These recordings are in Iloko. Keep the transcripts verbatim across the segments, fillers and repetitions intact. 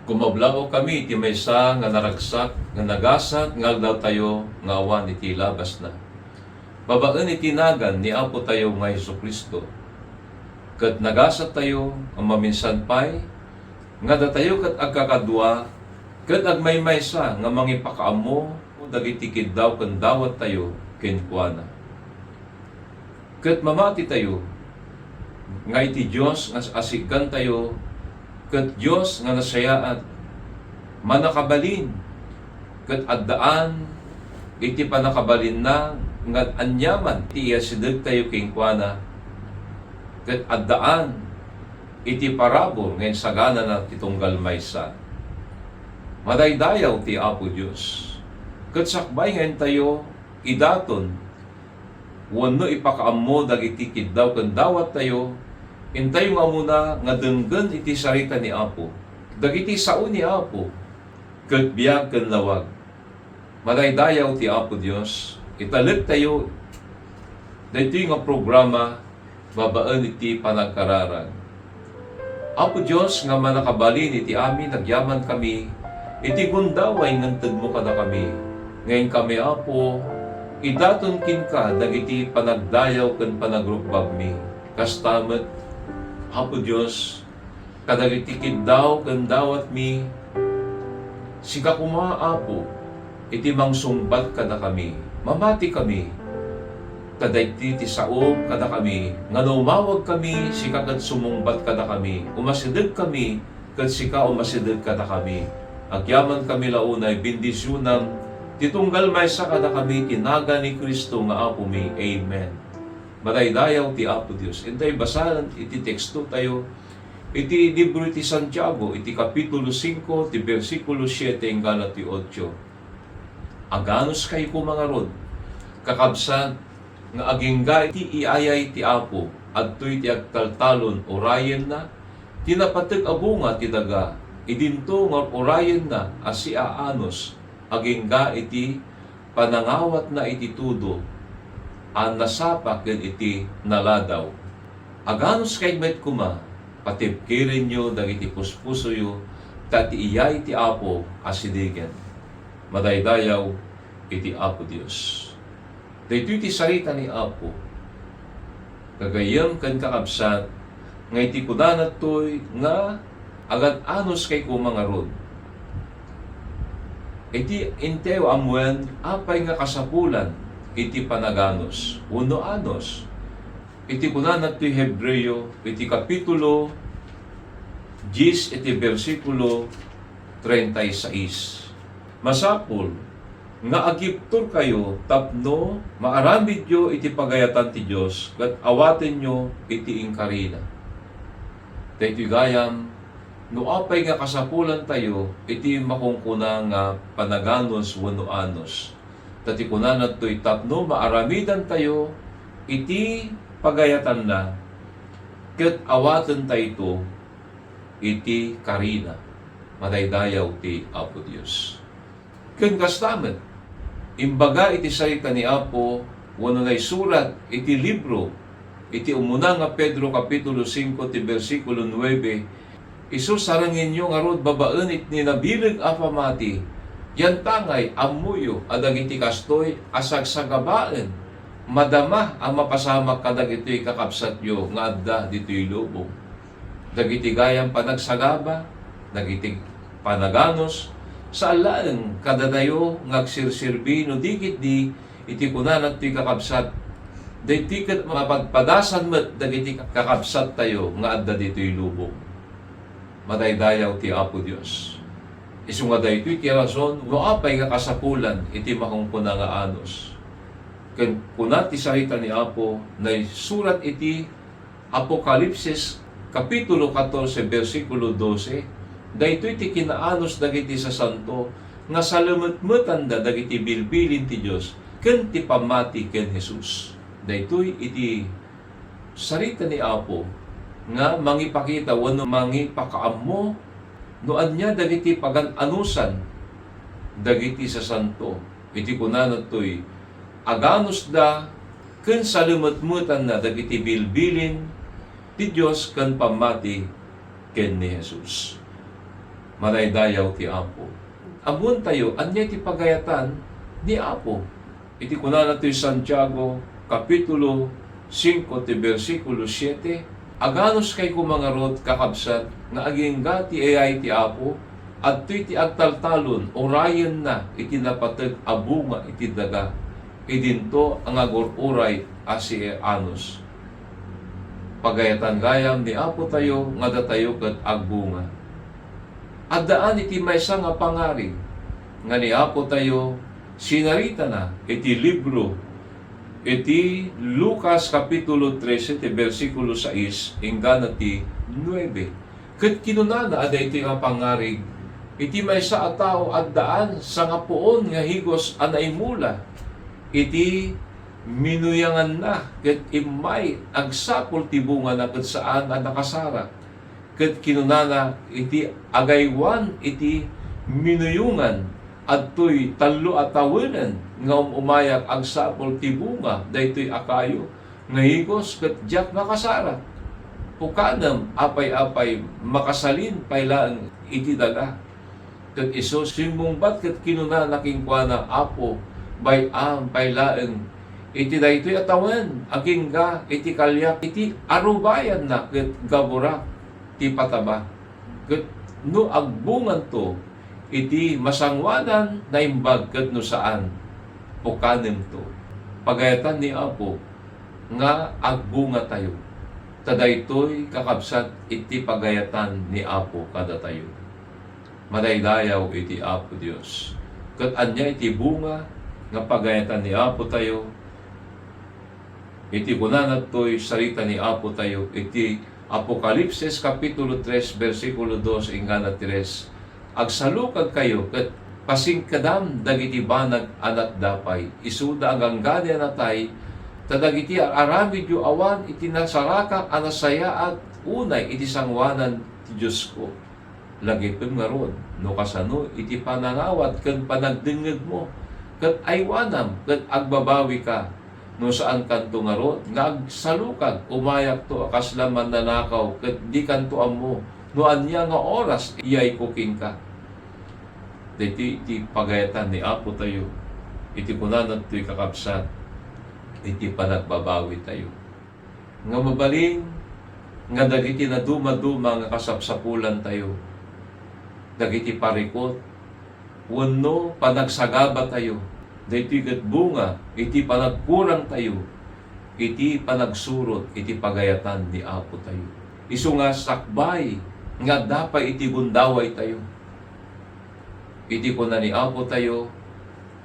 Kumablaw kami iti maysa nga naragsak nga nagasat nga aldawtayo nga awan iti labasna. Babaen iti nagan ni Apo tayo nga Jesu-Cristo. Ket nagasat tayo a maminsan pay nga datayo ket agkakadua ket agmaymaysa nga mangipakaammo dagiti kiddaw ken dawat tayo kenkuana. Ket mamati tayo nga iti Dios nga asigkan tayo, ket Dios nga nasayaat, manakabalin, ket addaan iti panakabalinna nga aniaman ti iyasideg tayo kenkuana, ket addaan iti parabur nga insaganana ti tunggal maysa. Madaydayaw ti Apo Dios, ket sakbay nga intayo idaton wenno ipakaammo dagiti kiddaw ken dawat tayo, intayo nga umuna nga denggen iti sarita ni Apo. Dagiti sao ni Apo, ket biag ken lawag. Madaydayaw ti Apo Dios, italek tayo daytoy nga programa babaen iti panagkararag. Apo Dios nga manakabalin iti amin, agyaman kami iti gundaway nga intedmo kadakami. Ngayon kami, Apo, idaton kenka dagiti panagdayaw ken panagrukbabmi. Kasta met, Apo Dios, kadagiti kiddaw ken dawatmi, sika koma, Apo, iti mangsungbat kadakami. Mamati kami. Ta daytoy ti saok kadakami nga no umawag kami, sika ket sumungbat kadakami. Umasideg kami, ket sika umasideg kadakami. Agyaman kami la unay bendisionam ti tunggal maysa kadakami ti nagan ni Cristo nga Apomi. Amen. Madaydayaw ti Apo Dios. Intay basaen iti teksto tayo iti libro iti Santiago, iti kapitulo singko, ti bersikulo siete inggana ti otso. Aganuskay koma ngarud, kakabsat, nga agingga iti iayay ti Apo, adtoy ti agtaltalon urayenna, ti napateg a bunga ti daga, idinto nga urayenna a siaanus, agingga iti panangawatna iti tudo a nasapa ken iti naladaw. Aganuskay met koma, patibkerenyo dagiti puspusoyo, ta ti iyay ti Apo a sidegen. Madaydayaw iti Apo Dios. Daytoy ti sarita ni Apo. Gagayyem ken kakabsat, nga iti kunana toy nga agan-anuskay koma ngarud. Iti intayo ammoen, apay nga kasapulan iti panaganus wenno anus? Iti kunana toy Hebreo, iti kapitulo dies, iti bersikulo treinta y seis. Masapul nga agibturkayo tapno maaramidyo iti pagayatan ti Dios ket awatenyo iti inkarina. Daytoy gayam, no apay nga kasapulantayo iti makunkuna nga panaganus wenno anus, ta ti kunana toy tapno maaramidantayo iti pagayatanna, ket awatentayto iti karina. Madaydayaw ti Apo Dios. Ken kasta met, imbaga iti sarita ni Apo wenno naisurat iti libro iti umuna nga Pedro kapitulo singko ti bersikulo nuebe, isu sarengenyo ngarud babaen iti nabileg a pammati. Yantangay ammoyo a dagiti kastoy a sagsagabaen madama a mapasamak kadagitoy kakabsatyo nga adda ditoy lubong. Dagiti gayam panagsagaba, dagiti panaganus, saan laeng kadatayo nga agserserbi no di ketdi iti kunana toy kakabsat. Daytoy ket mapadpadasan met dagiti kakabsattayo nga adda ditoy lubong. Madaydayaw ti Apo Dios. Isu nga daytoy ti rason no apay nga kasapulan iti makunkuna nga anus. Ken kuna ti sarita ni Apo, naisurat iti Apokalipsis, kapitulo katorse, bersikulo dose, daytoy ti kinaanus dagiti sasanto nga salemetmetanda dagiti bilbilin ti Dios ken ti pammati ken Jesus. Daytoy iti sarita ni Apo nga mangipakita wenno mangipakaammo no ania dagiti pagan-anusan dagiti sasanto. Iti kunana toy, aganusda ken salemetmetanna dagiti bilbilin ti Dios ken pammati ken ni Jesus. Madaydayaw ti Apo. Ammoentayo, ania ti pagayatan ni Apo? Iti kunana ti Santiago, Kapitulo singko, ti bersikulo siete, Aganuskay koma ngarud, kakabsat, nga agingga ti ayay ti Apo, adtoy ti agtaltalon, urayenna iti napateg a bunga iti daga, idinto a ngagur-uray a sianus. Pagayatan gayam ni Apo tayo nga datayo ket agbunga. Addaan iti maysa nga pangarig nga ni Apo tayo sinaritana iti libro iti Lucas Kapitulo trese, ti bersikulo sais inggana ti nuebe. Ket kinunana a daytoy nga pangarig, iti maysa a tao addaan sangapuon nga higos a naimula iti minuyanganna, ket immay agsapul ti bungana ket saan a nakasarak. Ket kinunana iti agaywan iti minuyongan, adtoy tallo a tawenen nga um-umayak agsapul ti bunga daytoy a kayo nga higos ket diak makasarak. Pukanem, apay-apay, makasalin pay laeng iti daga. Ket isu simmungbat ket kinunana kenkuana, Apo, bay-am pay laeng iti daytoy a tawen, agingga iti kaliak iti arubayanna ket gaburak ti pataba. Ket no agbunganto iti masangoanan, naimbag, ket no saan, pukanemto. Pagayatan ni Apo nga agbungatayo. Ta daytoy, kakabsat, iti pagayatan ni Apo kadatayo. Madaydayaw iti Apo Dios. Ket ania iti bunga nga pagayatan ni Apo tayo? Iti kunana toy sarita ni Apo tayo iti Apokalipsis Kapitulo tres, bersikulo dos inggana tres, "Agsalukagkayo ket pasingkedam dagiti banag a natda pay, isuda a ganggani a natay, ta dagiti ar-aramidyo awan iti nasaraka a nasayaat unay iti sangoanan ti Diosko." Lagipem ngarud no kasano iti panangawat ken panagdengngegmo, ket aywanam ket agbabawika. No saankanto ngarud nga agsalukag, umayakto a kasla mannanakaw, ket dikanto ammo no ania nga oras iyayko kenka. Daytoy iti pagayatan ni Apo tayo, iti kunana toy, kakabsat, iti panagbabawitayo. Nga mabalin nga dagiti nadumaduma nga kasapsapulantayo, dagiti parikut, wenno panagsagabatayo, daytoy ket bunga iti panagkurangtayo iti panagsurot iti pagayatan ni Apo tayo. Isu nga sakbay nga adda pay iti gundawaytayo. Iti kuna ni Apo tayo,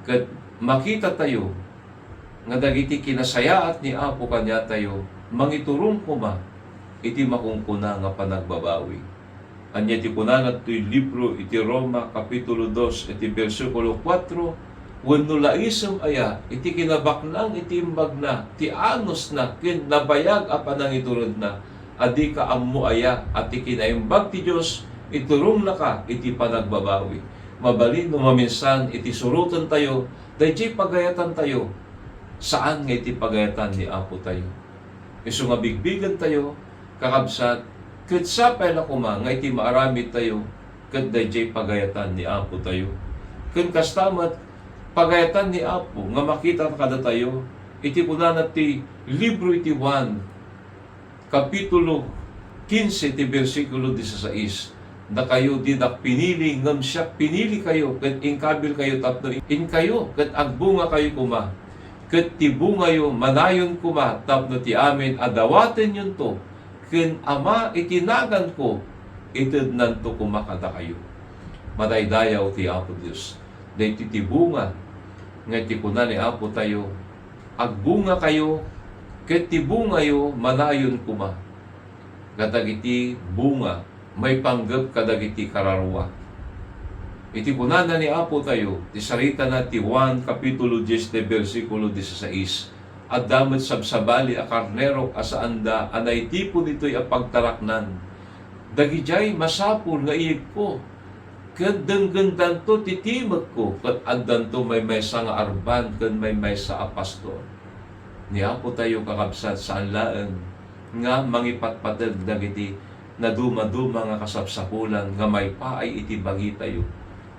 ket makitatayo nga dagiti kinasayaat ni Apo kaniatayo mangiturong koma iti makunkuna nga panagbabawi. Ania ti kunana toy libro iti Roma, Kapitulo dos, iti bersikulo kuatro, "Wenno laisem aya iti kinabaknang iti imbagna ti anusna ken nabayag a panangituredna, a dika ammo aya a ti kinaimbag ti Dios iturongnaka iti panagbabawi?" Mabalin no maminsan iti surotentayo daydiay pagayatantayo, saan nga iti pagayatan ni Apo tayo. Isu nga bigbigentayo, kakabsat, ket sapay la koma nga iti maaramidtayo ket daydiay pagayatan ni Apo tayo. Ken kasta met, pagayatan ni Apo nga makita kadatayo iti kunana ti libro iti Juan, Kapitulo kinse ti bersikulo disisais, "Dakayo dinak pinili, ngem siak pinilikayo ket inkabilkayo tapno inkayo ket agbungakayo koma. Ket ti bungayo manayon koma tapno ti amin a dawatenyonto ken Ama iti naganko, itednanto koma kadakayo." Madaydayaw ti Apo Dios. Daytoy ti bunga nga iti kuna ni Apo tayo, "Agbungakayo, ket ti bungayo manayon koma." Kadagiti bunga maipanggep kadagiti kararua. Iti kunana ni Apo tayo, ti saritana ti Juan Kapitulo dies, ti bersikulo disisais, "Adda met sabsabali a karnero a saanda a naitipon ditoy a pagtaraknan. Dagidiay masapul nga iyegko, ket denggendanto ti timekko, ket addanto maymaysa nga arban ken maymaysa a pastor." Ni Apo tayo, kakabsat, saan laeng nga mangipatpateg dagiti nadumaduma nga kasapsapulan nga maipaay iti bagitayo.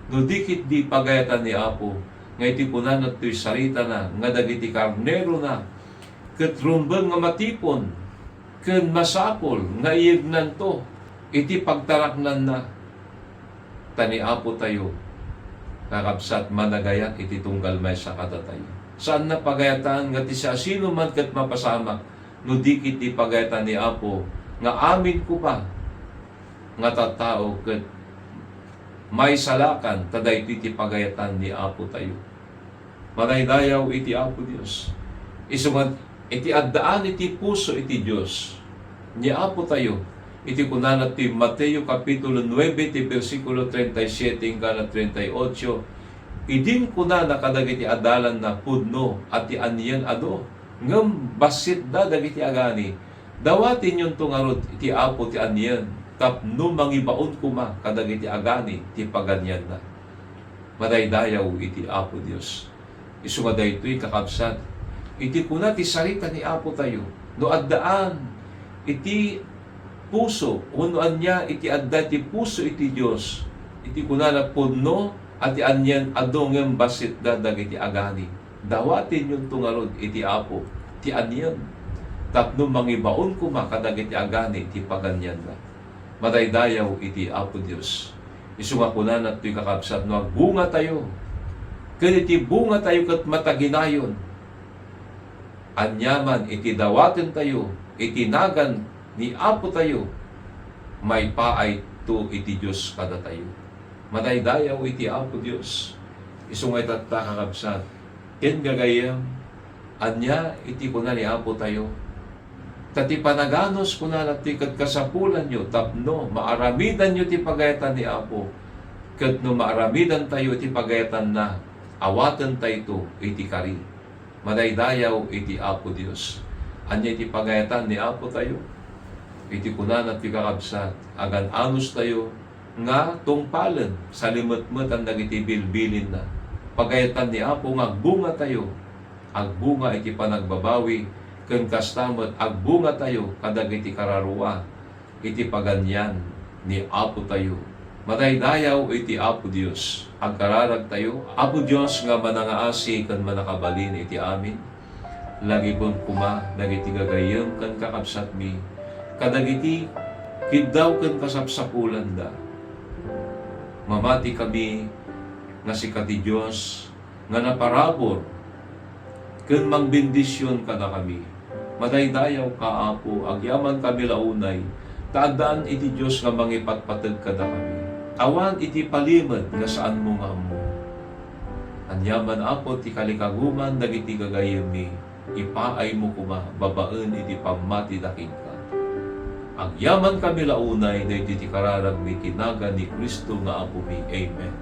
No di ketdi pagayatan ni Apo, nga iti kunana ditoy saritana nga dagiti karnerona ket rumbeng nga matipon ken masapul nga iyegnanto iti pagtaraknanna. Ta ni Apo tayo, kakabsat, managayat iti tunggal maysa kadatayo. Saanna pagayatan nga ti siasinoman ket mapasamak no di ketdi pagayatan ni Apo nga amin koma nga tattao ket maisalakan ta daytoy ti pagayatan ni Apo tayo. Madaydayaw iti Apo Dios. Isu nga iti addaan iti puso iti Dios ni Apo tayo, iti kunana ti Mateo Kapitulo nuebe, ti bersikulo treinta y siete inggana treinta y ocho, idin kunana kadagiti adalanna, "Pudno a ti anien adu, ngem bassitda dagiti agani. Dawatenyonto ngarud iti Apo ti anien, tapno mangibaon koma kadagiti agani ti paganianna." Madaydayaw iti Apo Dios. Isu nga daytoy, kakabsat, iti kuna ti sarita ni Apo tayo, no addaan iti puso, wenno ania iti adda iti puso iti Dios, iti kunana, "Pudno a ti anien adu ngem bassitda dagiti agani. Dawatenyonto ngarud iti Apo ti anien, tapno mangibaon koma kadagiti agani ti paganianna." Madaydayaw iti Apo Dios. Isu nga kunana toy, kakabsat, no agbungatayo, ket iti bungatayo ket mataginayon, aniaman iti dawatentayo iti nagan ni Apo tayo, maipaayto iti Dios kadatayo. Madaydayaw iti Apo Dios. Isu nga itatta, kakabsat ken gagayyem, ania iti kuna ni Apo tayo? Ta ti panaganus, kunana toy, ket kasapulanyo tapno maaramidanyo ti pagayatan ni Apo. Ket no maaramidantayo ti pagayatanna, awatentayto iti kari. Madaydayaw iti Apo Dios. Ania iti pagayatan ni Apo tayo? Iti kunana ti kakabsat, agan-anustayo nga tungpalen, salimetmetan dagiti bilbilinna. Pagayatan ni Apo nga agbungatayo, agbunga iti panagbabawi, ken kasta met agbungatayo kadagiti kararua iti paganian ni Apo tayo. Madaydayaw iti Apo Dios. Agkararagtayo. Apo Dios nga manangaasi ken mannakabalin iti amin, lagipem koma dagiti gagayyem ken kakabsatmi kadagiti kiddaw ken kasapsapulanda. Mamati kami nga sika ti Dios nga naparabur ken mangbendision kadakami. Madaydayaw ka, Apo, agyaman kami la unay, ta addaan iti Dios nga mangipatpateg kadakami. Awan iti palimed nga saanmo nga ammo. Aniaman, Apo, ti kalikaguman dagiti gagayyemmi, ipaaymo koma babaen iti pammatida kenka. Agyaman kami la unay daytoy ti kararagmi iti nagan ni Cristo nga Apomi. Amen.